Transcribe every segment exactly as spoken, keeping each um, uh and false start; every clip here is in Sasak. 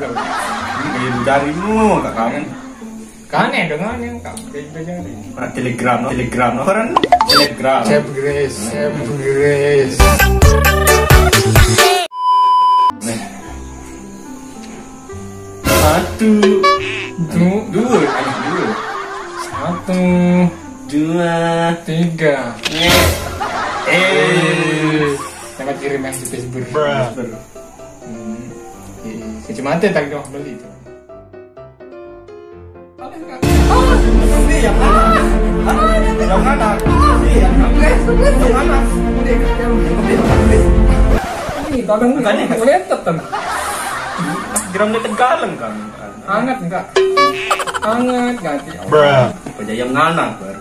coba. Ini kayak jarimu, Kak, kangen. Kangen dengan yang Kak, kayak jari. Ah, Telegram, no? Telegram, no? Koran? Telegram. Cep Grace, Cep Grace. Nih. Satu. Du- Dua, dua. Satu. Dua. Tiga. Eh. Eh. Dapat kirim yang di Facebook. Hmm. Eh, kacamata tak kau beli tu. Ini yang mana? Hah? Yang mana? Ini yang mana? Yang mana? Ini yang mana? Ini kadang ni. Makanya. Boleh tetap. Geram dia tegalang kan. Hangat enggak? Hangat enggak? Ya Allah. Apa jaya nganak, Bar?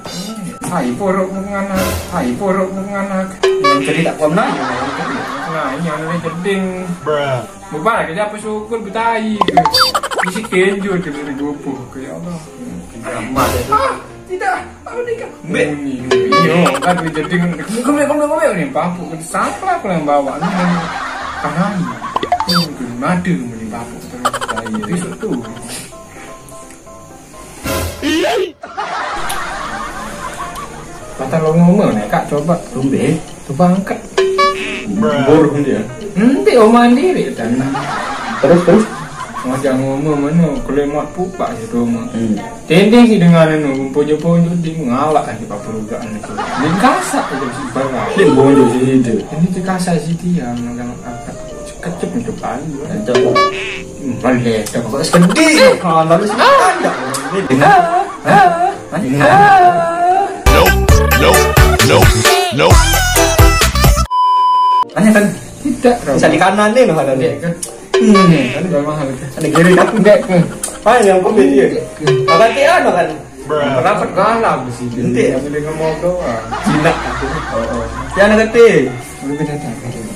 Hai, porok nganak. Hai, porok nganak. Yang jadi tak pernah. Nah, ini yang jeding. Bubar kerja apa syukur betai ke. Isi kenjut ke dari gopoh ke, ya Allah. Drama dia tu. Ah, tidak. Aku nikah. Mbak. Ini, ini. Yo, kan dia jeding. Kau, kau, kau, kau ni pampuk ke sampah aku yang bawa ni. Kanan. Ini madu meni pampuk terus. Besok tu. Patah lo ngomong nih, Kak, coba. Tumbe. Coba angkat. Bor dia. Nanti oma sendiri dan. Terus, terus. Ngajak ngomong mana, kalau mau pupak je tu mah. Hmm. Tending sih dengan anu, punjuk-punjuk di ngawak kan di papurugaan itu. Di kasak aja sih barang. Di bonjo sih itu. Ini di kasak sih dia, makan apa? Kecup itu paling. Kecup. Balik, tak kok sedih. Kalau lalu sih ada. Ini. Nope, nope, nope, nope. Aneh kan? Tidak, Rob. Bisa di kanan nih, loh, ada nih. Kan? Hmm. Kan udah mahal itu. Ada kiri kan? Enggak, kan? Ah, yang kopi dia. Enggak, kan? Apa dia, kan? Rapat kalah di sini. Nanti. Yang dia ngomong doang. Cina. Oh, oh. Ya, anak kecil. Udah datang.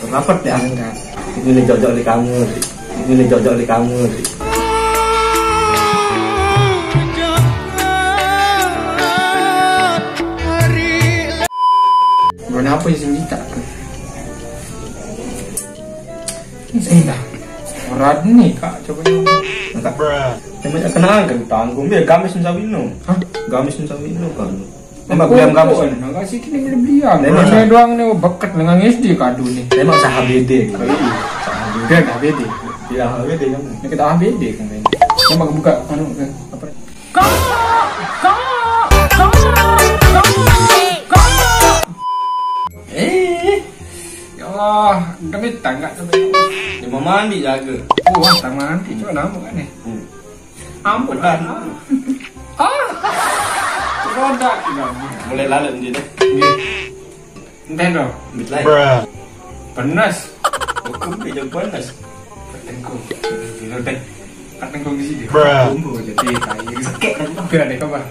Rapat ya? Enggak. Ini nih cocok di kamu, Ri. Ini nih cocok di kamu, Ri. Kenapa sih kita? Ini dah. Berat nih, Kak, coba. Enggak. Emang kenal kan tanggung dia Gamis Sawino. Hah? Gamis Sawino kan. Tembak belian kamu kan? Nang kasih kini beli belian. Saya doang nih beket dengan S D kado nih. Emang sah H B D. Iya. Sah H B D. Dia H B D. Dia H B D kamu. Ini kita H B D kan ini. Coba buka anu kan apa? Kak, kak, kak, kak, kak. Eh, ya Allah, kami tangga coba. Dia mau mandi jaga. Wah, tak mandi, coba nama kan nih. Hmm. Ampun. Berat. Ah. Roda tidak. Boleh lalat dia deh. Iya. Entah dong. Ambil lain. Panas. Hukum dia jauh panas. Katengku. Gila deh. Katengku di sini. Bumbu jadi tai. Sakit kan. Kira deh kabar.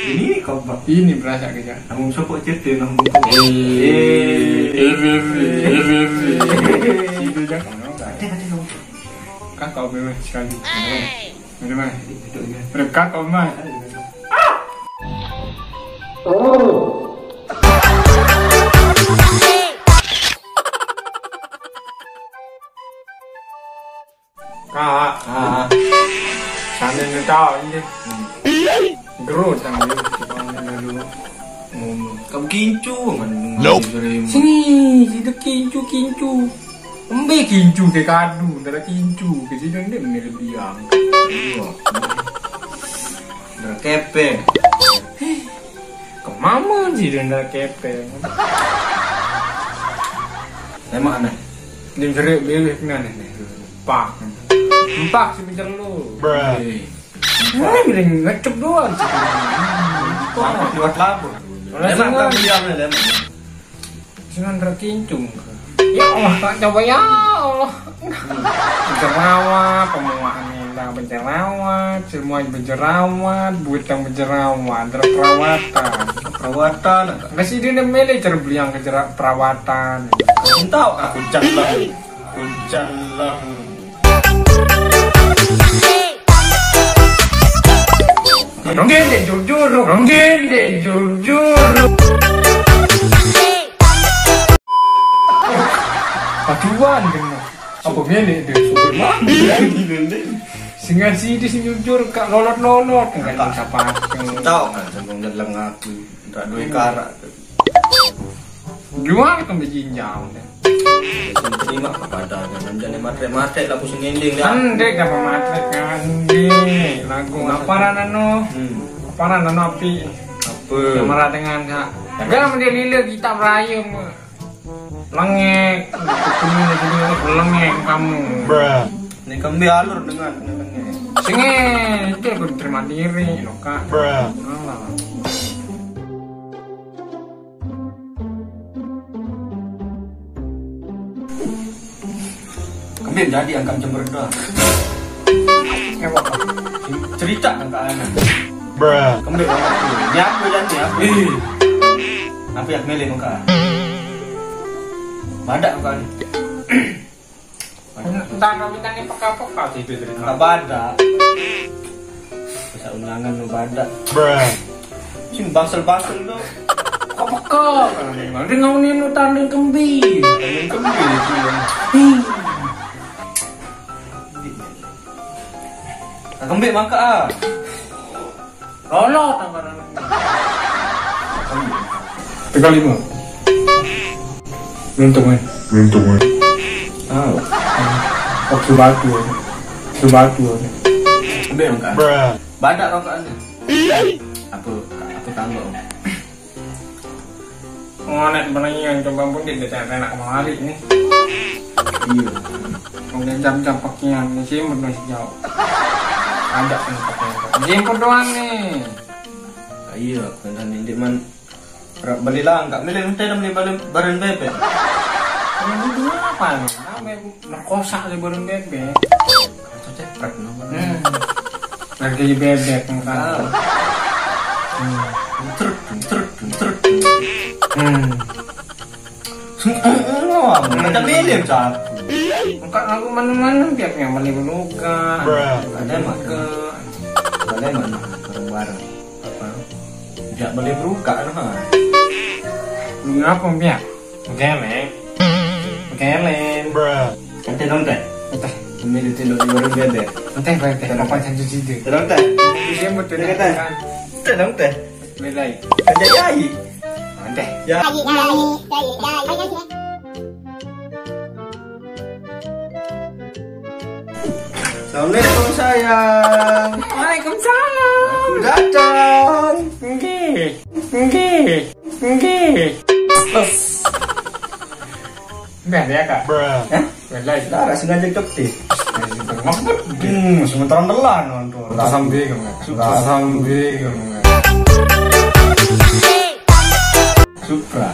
Ini kabar. Ini berasa kerja. Kamu sopok cerita nang bumbu. Eh, eh, eh, eh, eh, eh. Itu jangan. Ada, ada, ada. Kakak boleh sekali. Mana, mana? Mana, mana? Duduk je. Kakak, mana? Kak, ah. Sambil ngetok je. Gerut tangan dia, kita orang dulu. Ngomong. Kamu kincu, man. Nope. Sini, situ kincu, kincu. Embe kincu ke kadu, ndak kincu ke sini, dia mirip biang. Iya. Ndak kepeng. Ke mama sih dia ndak kepeng. Emang aneh. Dia jerit bebek kena nih. Pak. Empak sih pinter lu. Bruh. Eh. Ini miring ngecek doang. Lewat labu. Lemak tak diam ya, lemak. Jangan terkincung. Ya Allah, tak coba ya Allah. Jerawat, pemuaan indang berjerawat, semua berjerawat, butang berjerawat, ada perawatan. Perawatan, enggak sih dia namanya cerbliang ke jerawat perawatan. Entah, aku jalan, aku jalan. Orang gendek jujur, orang gendek jujur. Paduan kena. Apa milik dia? Sumber mandi. Singan sidi sing jujur, kak lolot-lolot, enggak ada siapa. Tahu kan, sebelum dalam ngaku, enggak duit karak. Jual ke bejinjang deh. Terima kepada dan jadi matre-matre lah pusing ending ya. Ande apa matre kan? Ande lagu apa rana no? Hmm. Apa rana no api? Apa? Yang merah dengan kak. Enggak sama dia lila kita merayu. Lengek. Ketemu lagi lengek kamu. Bruh. Ini kembe alur dengan lengek. Sini, itu aku terima diri, lo kak. Bruh. Alah. Kembali jadi angkat jember dah. Cerita angkat anak. Bruh. Kembali angkat tu. Ni apa dan ni apa? Eh. Apa yang melek muka? Badak muka ni. Entah kami tanya peka-peka sih itu cerita. Enggak badak. Bisa undangan lu badak. Bruh. Sing basel-basel tu. Peka-peka. Dia ngau ni nu tanding kembi. Tanding kembi tu. Hmm. Kembi maka ah. Lolot angkatan. Tegal lima. Beruntung eh. Beruntung eh. Ah. Oh, sebatu eh. Sebatu eh. Ambil angkat. Bruh. Badak rokokan tu. Apa apa tanggung? Ngonek berenang coba pun dia tak enak kemari ni. Iya. Mungkin jam-jam pakian ni sih menurut sejauh. Ada pun pakian. Jemput doang ni. Iya, benar ni dia man. Beli langka, beli nanti dah beli beli barang bebek. Ini dulu apa ni? Apa yang merkosa di barang bebek? Kata ceprek nama. Hmm. Lagi bebek kan. Ah. Hmm. Truk, truk, truk. Hmm. Semua ada milih satu. Engkak lagu mana-mana biar yang beli luka. Ada maka. Ada mana bareng-bareng. Apa? Tidak beli beruka tu ha. Ngapa biar? Geleng. Geleng. Nanti dong teh. Nanti. Ini di tinduk di warung bebek. Nanti baik teh. Apa yang cuci dia? Dong teh. Dia betul. Nanti dong teh. Belai. Kerja yai. Nanti. Ya. Assalamualaikum sayang. Waalaikumsalam. Aku datang. Nggih. Nggih. Nggih. Mbah ya kak. Hah? Belai. Lara sengaja kepti. Hmm, sementara telan nonton. Sambil kamu. Sambil kamu. Supra.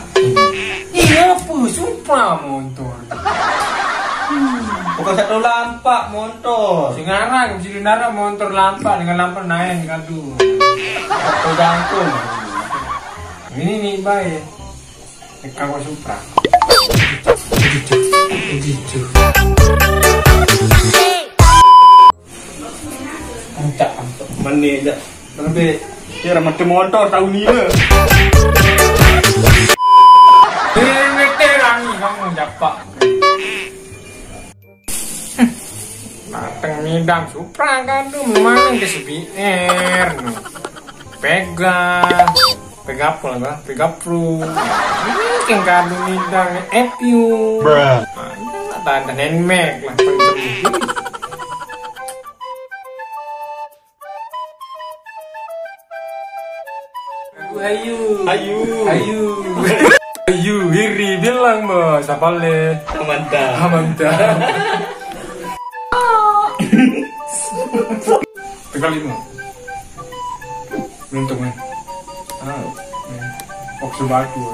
Iya apa? Supra motor. Bukan satu lampak motor. Sekarang jadi nara motor lampak dengan lampak naik kadu. Satu jangkung. Ini nih baik. Kawa Supra. Ancak, ancak. Mani aja. Lebih. Ya, ramah tu motor tahu ni le. Ini terang ni kamu japak. Batang midang Supra kadu mana ke sebi air no. Pega. Pega apa lah, Pega Pro. Ini yang kadu midang F U. Bruh. Nah, ini lah tanda name lah. Ayu. Ayu. Ayu. Ayu, iri bilang bos, apa le? Mantap. Ah, mantap. Tegal lima. Beruntung eh. Ah. Waktu batu.